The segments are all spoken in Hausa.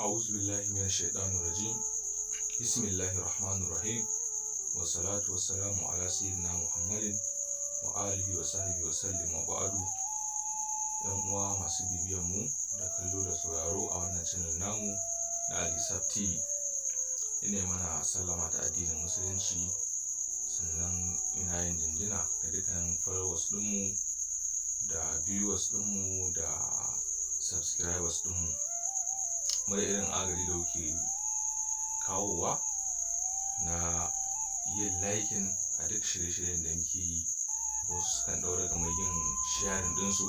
أعوذ بالله من الشيطان الرجيم. بسم الله الرحمن الرحيم، والصلاة والسلام على سيدنا محمد وآله وصحبه وسلم، وبعد. Yan uwa masu bibiyan mu da kallo da sauraro a wannan channel namu na Alisaf TV, ina mana sallama ta addinin Musulunci, sannan ina yin jinjina ga dukkan followers ɗinmu da viewers ɗinmu da subscribers ɗinmu mu da irin agaji da kuke kawowa na yin liking a duk shirye-shiryen da muke yi. Wasu sukan ɗau ragamar yin sharing ɗinsu,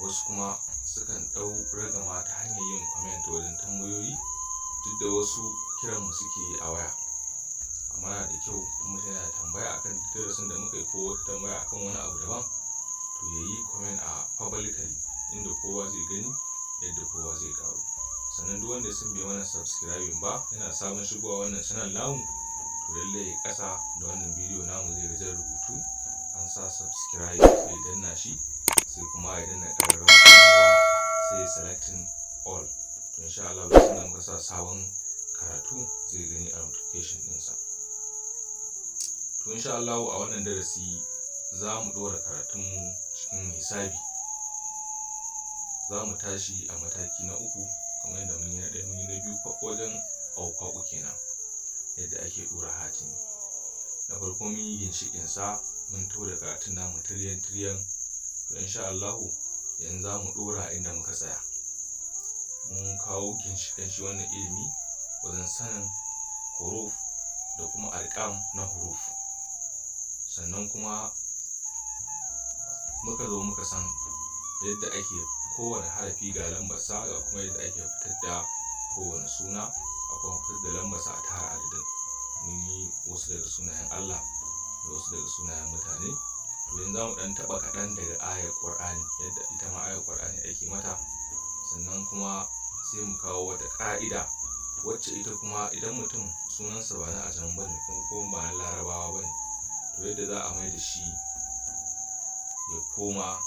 wasu kuma sukan ɗau ragama ta hanyar yin comment wajen tambayoyi, duk da wasu kiran mu suke yi a waya. Amma yana da kyau in mutum yana da tambaya akan darasin da muka yi ko wata tambaya akan wani abu daban, to ya yi comment a publicly inda kowa zai gani, yadda kowa zai ƙaru. Sannan duk wanda sun bai mana subscribing ba, yana sabon shigowa wannan channel namu, to lallai ya ƙasa da wannan bidiyo namu zai ga jan rubutu an sa "subscribe", sai ya danna shi, sai kuma ya danna ƙararrawar sanarwa, sai ya selecting all. To insha Allah, lokacin da muka sa sabon karatu zai gani a notification ɗinsa. To insha Allah, a wannan darasi za mu ɗora karatunmu cikin hisabi. Za mu tashi a mataki na uku, kamar yadda mun yi na ɗaya, mun yi na biyu, wajen aufaƙu kenan, yadda ake ɗora hatimi. Na farko mun yi ginshiƙinsa, mun taho da karatun namu tiryan tiryan. To insha Allahu, yanzu za mu ɗora inda muka tsaya. Mun kawo ginshiƙan shi wannan ilimi wajen sanin huruf da kuma arƙam na huruf, sannan kuma muka zo muka san yadda ake kowane harafi ga lambarsa, ga kuma yadda ake fitar da kowane suna, a kuma fitar da lambarsa a tara adadin. Mun yi wasu daga sunayen Allah da wasu daga sunayen mutane. To yanzu za mu ɗan taɓa kaɗan daga ayar Ƙur'ani, yadda ita ma ayar Ƙur'ani ake mata. Sannan kuma sai mu kawo wata ƙa'ida wacce ita kuma idan mutum sunansa ba na ajami ba ne ko ba na Larabawa ba ne, to yadda za a mai da shi ya koma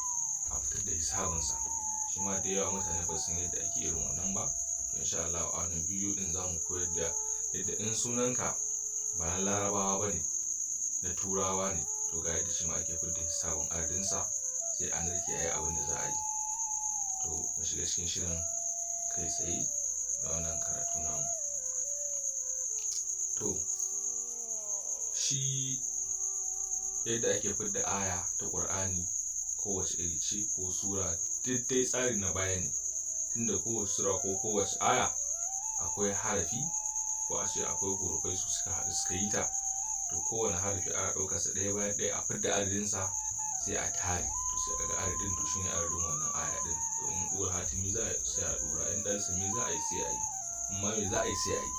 a fitar da hisabinsa. Shi ma da yawa mutane ba su san yadda ake irin wannan ba. To insha Allah, a wannan bidiyo ɗin za mu koyar da yadda in sunanka ba na Larabawa ba ne, na Turawa ne, to ga yadda shi ma ake fitar da hisabin adadinsa, sai a narke a yi abin da za a yi. To mu shiga cikin shirin kai tsaye na wannan karatu namu. To shi yadda ake fidda aya ta Ƙur'ani, kowace iri ce ko sura, duk dai tsari na baya ne, tunda kowace sura ko kowace aya akwai harafi, ko a ce akwai hurufai, su suka haɗu suka yi ta. To kowane harafi ana ɗaukarsa ɗaya bayan ɗaya, a fidda adadinsa, sai a tare, to sai a ga adadin. To shine adadin wannan aya ɗin. To in ɗora hatimi za a yi, sai a ɗora; in ɗalsami za a yi, sai a yi; in ma me za a yi, sai a yi.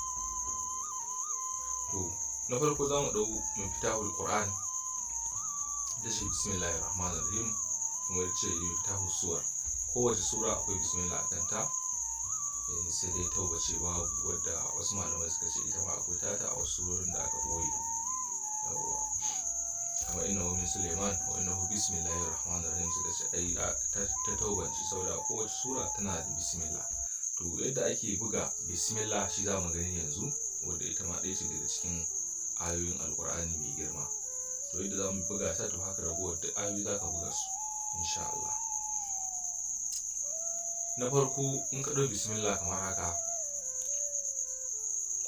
To na farko za mu ɗau Miftahul Qur'an, ita ce bismillahir rahmanir rahim, kuma ita ce miftahus suwar. Kowace sura akwai bismillah a kanta, sai dai Tauba ce babu, wadda wasu malamai suka ce ita ma akwai tata a wasu surorin da aka ɓoye. Yawwa, kamar innahu min Suleiman wa innahu bismillahir rahmanir rahim, suka ce ai ta Taubanci, saboda kowace sura tana da bismillah. To yadda ake buga bismillah shi za mu gani yanzu, wadda ita ma ɗaya ce daga cikin ayoyin Alƙur'ani mai girma. To yadda za mu buga ta, to haka ragowar duk ayoyi za ka buga su insha Allah. Na farko, in ka ɗau bismillah kamar haka,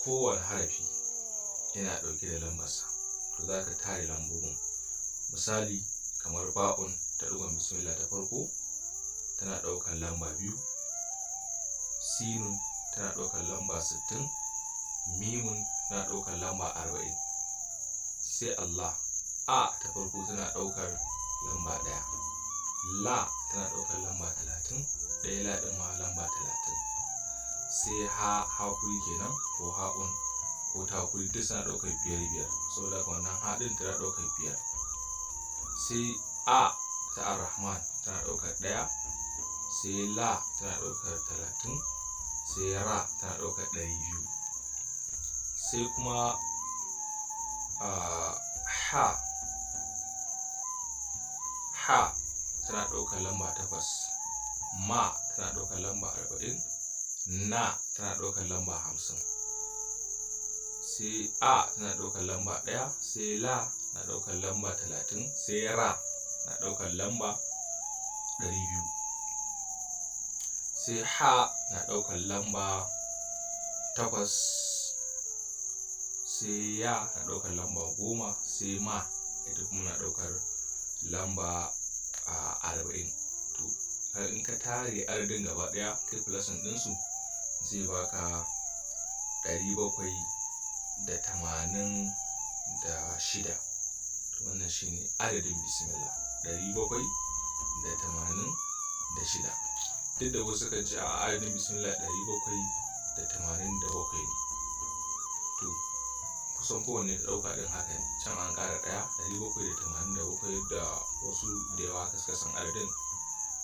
kowane harafi yana ɗauke da lambarsa, to za ka tare lambobin. Misali, kamar ba'un ta ɗigon bismillah ta farko tana ɗaukar lamba 2, sinun tana ɗaukar lamba 60, mimun tana ɗaukar lamba 40. Sai Allah, a ta farko tana ɗaukar lamba 1, la tana ɗaukar lamba 30, ɗaya la ɗin ma lamba 30. Sai ha, hakuri kenan, ko ha'un ko takuri, duk suna ɗaukar biyar biyar, saboda haka wannan ha ɗin tana ɗaukar 5. Sai a ta Ar-Rahman tana ɗaukar 1, sai la tana ɗaukar 30, sai ra tana ɗaukar 200. Sai kuma ha, ha tana ɗaukar lamba 8, ma tana ɗaukar lamba 40. Na tana ɗaukar lamba 50, sai A tana ɗaukar lamba 1, sai La na ɗaukar lamba 30, sai Ra na ɗaukar lamba 200, sai Ha na ɗaukar lamba 8, sai Ya na ɗaukar lamba 10, sai Ma ita kuma na ɗaukar lamba 40. To in ka tare adadin gaba ɗaya kai plusin ɗinsu zai baka 786. To wannan shine adadin bismillah, 786. Duk da wasu kan ce a adadin bismillah 787 ne. To kusan kowanne ka ɗauka ɗin haka ne, can an ƙara ɗaya, 787 da wasu da yawa haka suka san adadin,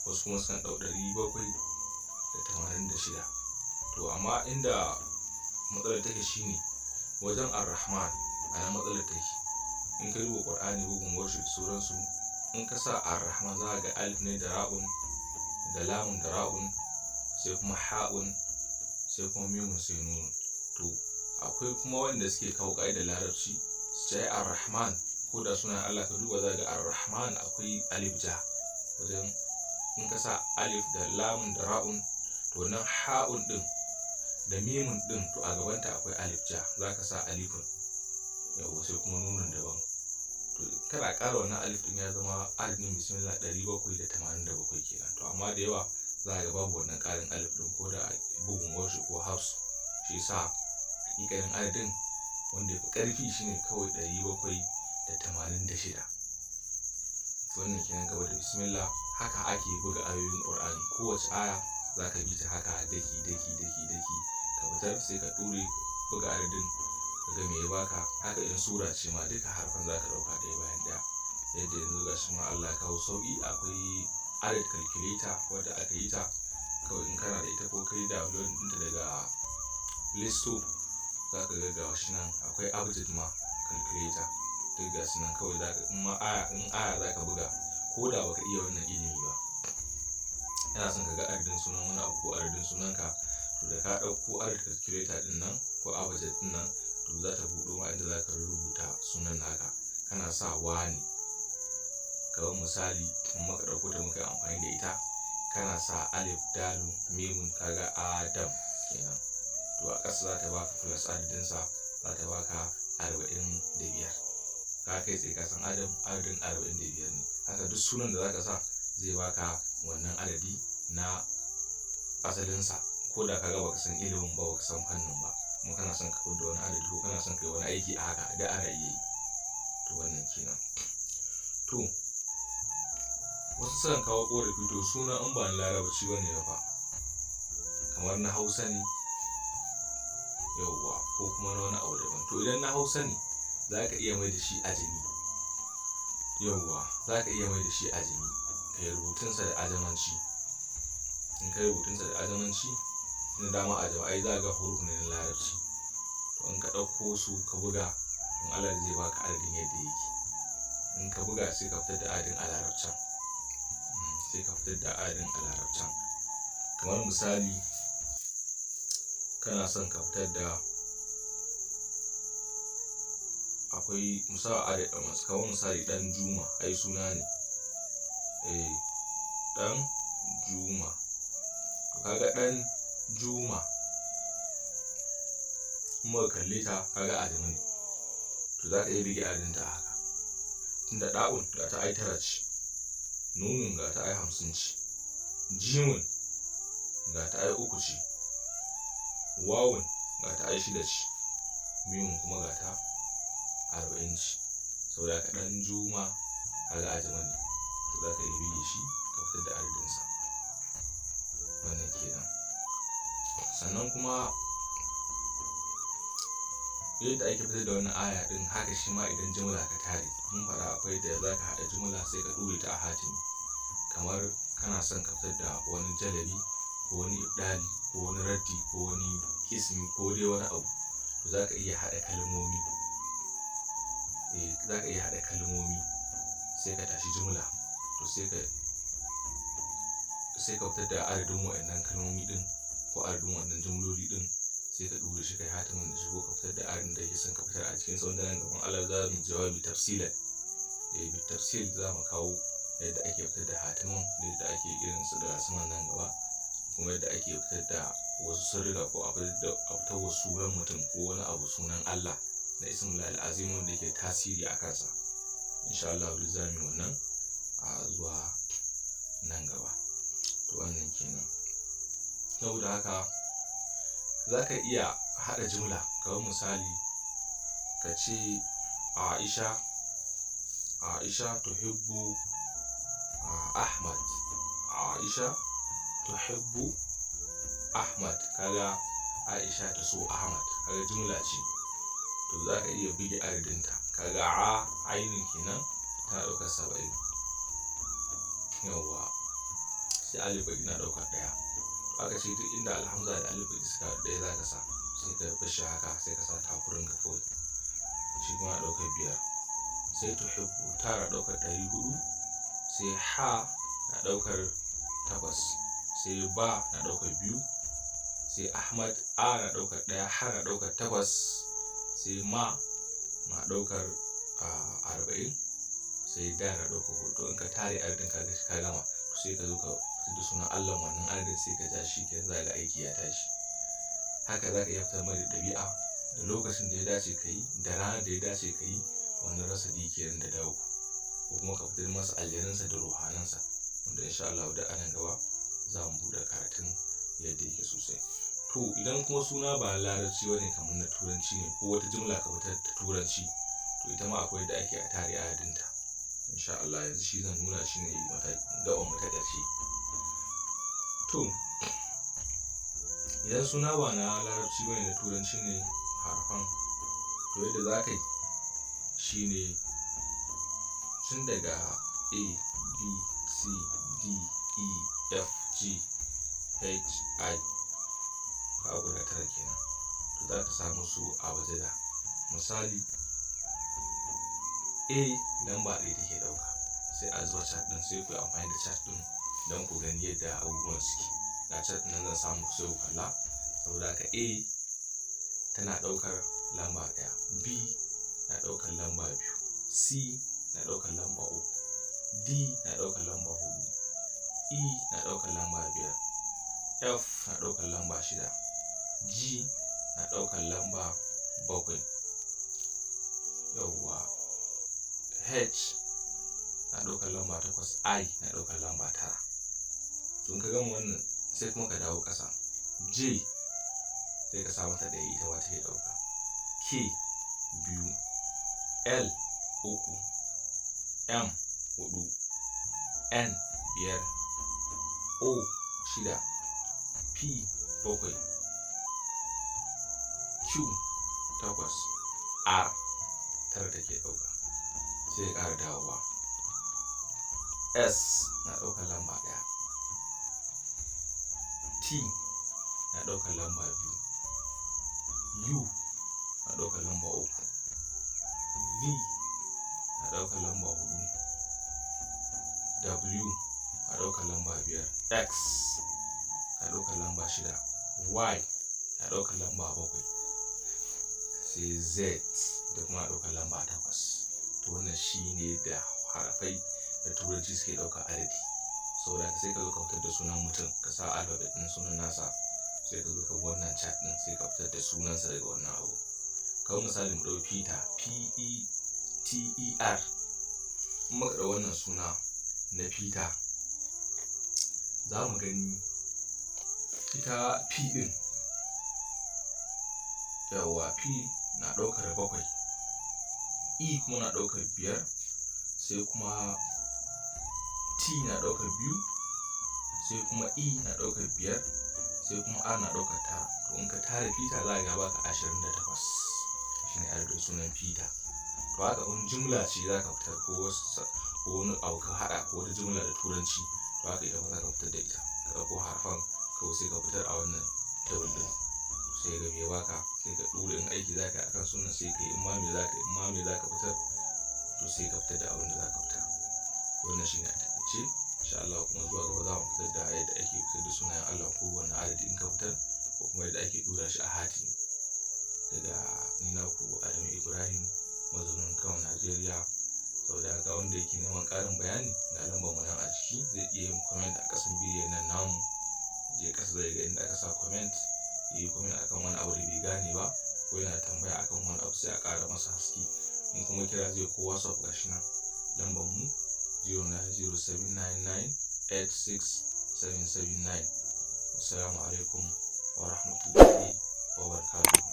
wasu kuma sukan ɗau 786. To amma inda matsalar take shine wajen Ar-Rahman, a nan matsalar take. In ka duba Ƙur'ani bugun warshu da sauransu, in ka sa Ar-Rahman za ka ga alif ne da ra'un da lamun da ra'un, sai kuma ha'un, sai kuma mimun, sai nunun. To akwai kuma wanda suke kawo ƙa'idar larabci su ce Ar-Rahman, ko da sunan Allah ka duba za ka ga Ar-Rahman akwai alif ja wajen in ka sa alif da lamun da ra'un, to nan ha'un ɗin da mimun ɗin to a gabanta akwai alif ja, za ka sa alifun yawwa, sai kuma nunun daban. To kana ƙara wannan alif ɗin ya zama adadin bismillah 787 kenan. To amma da yawa za ka ga babu wannan ƙarin alif ɗin ko da bugun warshu ko hafsu, shi yasa haƙiƙanin adadin wanda ya fi ƙarfi shine kawai 786. Wannan kenan gaba da bismillah. Haka ake buga ayoyin Ƙur'ani, kowace aya za ka bi ta haka daki daki daki daki ka fitar, sai ka ɗure buga adadin ka ga me ya baka. Haka in sura ce ma duka harfan za ka ɗauka ɗaya bayan ɗaya. Yadda yanzu ga shi ma Allah ya kawo sauƙi, akwai adad calculator wadda aka yi ta kawai in kana da ita ko kai download ɗinta daga Play Store za ka ga ga shi nan akwai abjad ma calculator, duk ga su nan kawai za ka in ma aya in aya za ka buga ko da baka iya wannan ilimi ba, kana son ka ga adadin sunan wani abu ko adadin sunanka, to da ka ɗauko adad calculator ɗin nan ko abjad ɗin nan, to za ta buɗo ma inda za ka rubuta sunan naka, kana sa wani. Kamar misali in muka ɗauko ta muka yi amfani da ita, kana sa alif dalu mimun, kaga Adam kenan. To a ƙasa za ta baka plus adadinsa, za ta baka 45. Ka kai tsaye ka san Adam adadin 45 ne. Haka duk sunan da zaka sa zai baka wannan adadi na asalinsa, ko da kaga baka san ilimin ba, baka san fannin ba, kuma kana son ka fidda wani adadi ko kana son ka yi wani aiki a haka, da ana iya yi. To wannan kenan. To wasu sukan kawo ƙorafi, to suna in ba na larabci ba ne fa, kamar na Hausa ne yauwa, ko kuma na wani abu daban. To idan na Hausa ne za ka iya mai da shi ajami, yauwa za ka iya mai da shi ajami, ka yi rubutunsa da ajamanci. In ka yi rubutunsa da ajamanci, na dama ajami ai za ga huruf ne na larabci. To in ka ɗauko su ka buga, in Allah zai baka adadin yadda yake. In ka buga sai ka fitar da adadin a larabcan, sai ka fitar da adadin a larabcan. Kamar misali kana son ka fitar da akwai misali, kamar misali ɗan Juma, ai suna ne, ɗan Juma. To kaga ɗan Juma in muka kalle ta kaga ajami ne, to za ka iya bige adadinta a haka, tunda ɗa'un ga ta ai 9 ce, nunun ga ta ai 50 ce, jimun ga ta ai 3 ce, wawun ga ta ai 6 ce, mimun kuma ga ta 40 ce. Saboda haka ɗan Juma kaga ajami ne, to za ka iya bige shi ka fitar da adadinsa. Wannan kenan. Sannan kuma yadda ake fitar da wannan aya ɗin, haka shi ma idan jimla ka tare, mun faɗa akwai da za ka haɗa jimla sai ka ɗure ta a hatimi. Kamar kana son ka fitar da wani jalabi ko wani ibdali ko wani raddi ko wani kismi ko dai wani abu, to za ka iya haɗa kalmomi. Za ka iya haɗa kalmomi sai ka tashi jimla, to sai ka fitar da adadin waɗannan kalmomi ɗin ko adadin wannan jumloli ɗin, sai ka ɗure shi kai hatimin da shi, ko ka fitar da adadin da yake son ka fitar a cikin sa, wanda nan gaban Allah za mu jawabi tafsilan. Bi tafsil za mu kawo yadda ake fitar da hatimin, da yadda ake irin su da saman nan gaba, kuma yadda ake fitar da wasu sirrika, ko a fitar wa sunan mutum ko wani abu sunan Allah na Ismullahi Azim wanda yake tasiri a kansa. Insha Allah duk za mu yi wannan a zuwa nan gaba. To wannan kenan. Saboda haka za ka iya haɗa jumla, kamar misali ka ce Aisha tuhibbu Ahmad, Aisha tuhibbu Ahmad. Kaga Aisha ta so Ahmad, kaga jumla ce. To za ka iya buge adadinta, kaga a ainin kenan tana ɗaukar 70, yawwa, sai alif baki na ɗaukar 1. Aka ce duk inda alhamza da alif baki suka haɗu 1 za ka sa, sai ka bar shi haka, sai ka sa takurin ka kawai, shi kuma na ɗaukar 5. Sai tuhibbu ta na ɗaukar 400, sai ha na ɗaukar 8, sai ba na ɗaukar 2, sai Ahmad a na ɗaukar 1, ha na ɗaukar 8, sai ma na ɗaukar 40, sai da na ɗaukar 4. To in ka tare adadin ka ka gama, to sai ka zo ka fitar da sunan Allah wannan adadin, sai ka ja shi kenan, za ga aiki ya tashi. Haka za ka iya fitar mai da ɗabi'a da lokacin da ya dace ka yi, da ranar da ya dace ka yi wannan rasadi kenan da dawo, ko kuma ka fitar masa aljanansa da ruhanansa, wanda insha Allah da anan gaba za mu buɗe karatun yadda yake sosai. To idan kuma suna ba larabci bane, kamar na turanci ne, ko wata jumla ka fitar ta turanci, to ita ma akwai yadda ake a tare adadinta insha Allah. Yanzu shi zan nuna shi ne gaban mu ta ƙarshe. To idan suna ba na larabci bane, na turanci ne harafan, to yadda za ka yi shi ne tun daga A B C D E F G H I, ka guda 9 kenan. To za ka samu su a bajada. Misali A lamba 1 take ɗauka, sai a zuba chart ɗin, sai ku yi amfani da chart ɗin don ku gani yadda abubuwan suke. Ga chart ɗin nan zan samu sai ku kalla. Saboda haka A tana ɗaukar lamba 1, B na ɗaukar lamba 2, C na ɗaukar lamba 3, D na ɗaukar lamba 4, E na ɗaukar lamba 5, F na ɗaukar lamba 6, G na ɗaukar lamba 7, yawwa, H na ɗaukar lamba 8, I na ɗaukar lamba 9. To in ka gama wannan sai kuma ka dawo ƙasa. J sai ka sa mata 1, ita ma take ɗauka. K 2, L 3, M 4, N 5, O 6, P 7, Q 8, R 9 take ɗauka. Sai ya ƙara dawowa. S na ɗaukar lamba 1, T na ɗaukar lamba 2, U na ɗaukar lamba 3, V na ɗaukar lamba 4, W na ɗaukar lamba 5, X na ɗaukar lamba 6, Y na ɗaukar lamba 7, sai Z da kuma ɗaukar lamba 8. To wannan shine da harafai da turanci suke ɗaukar adadi. Saboda haka sai ka zo ka fitar da sunan mutum, ka sa alphabet ɗin sunan nasa, sai ka zo ka bi wannan chart ɗin, sai ka fitar da sunansa daga wannan abu. Kamar misali mu ɗau Peter, P E T E R. In muka ɗau wannan suna na Peter, za mu gani ita P ɗin, yawwa, P na ɗaukar 7, E kuma na ɗaukar 5, sai kuma T na ɗaukar 2, sai kuma E na ɗaukar 5, sai kuma R na ɗaukar 9. To in ka tare Peter za ka ga baka 28, shine adadin sunan Peter. To haka in jumla ce za ka fitar, ko wasu ko wani abu ka haɗa, ko wata jumla da turanci, to haka ita ma za ka fitar da ita. Ka ɗauko harafan kawai sai ka fitar a wannan table ɗin, sai ga me baka, sai ka ɗure in aiki za ka yi akan sunan, sai ka yi in ma me za ka yi, in ma me za ka fitar, to sai ka fitar da abin da za ka fitar. Wannan shine a taƙaice. Insha Allah kuma zuwa gaba za mu fitar da yadda ake fitar da sunayen Allah kowane adadi in ka fitar, ko kuma yadda ake ɗora shi a hatimi. Daga ni naku Adamu Ibrahim, mazaunin Kano, Najeriya. Saboda haka wanda yake neman ƙarin bayani, ga lambar mu nan a ciki, zai iya yin comment a ƙasan bidiyon nan namu. Je ƙasa zai ga inda aka sa comment, ya yi comment akan wani abu da bai gane ba, ko yana tambaya akan wani abu, sai a ƙara masa haske. In kuma kira zai ko WhatsApp, gashi nan lambar mu 09079986779. Assalamu alaikum wa rahmatullahi wa barakatuhu.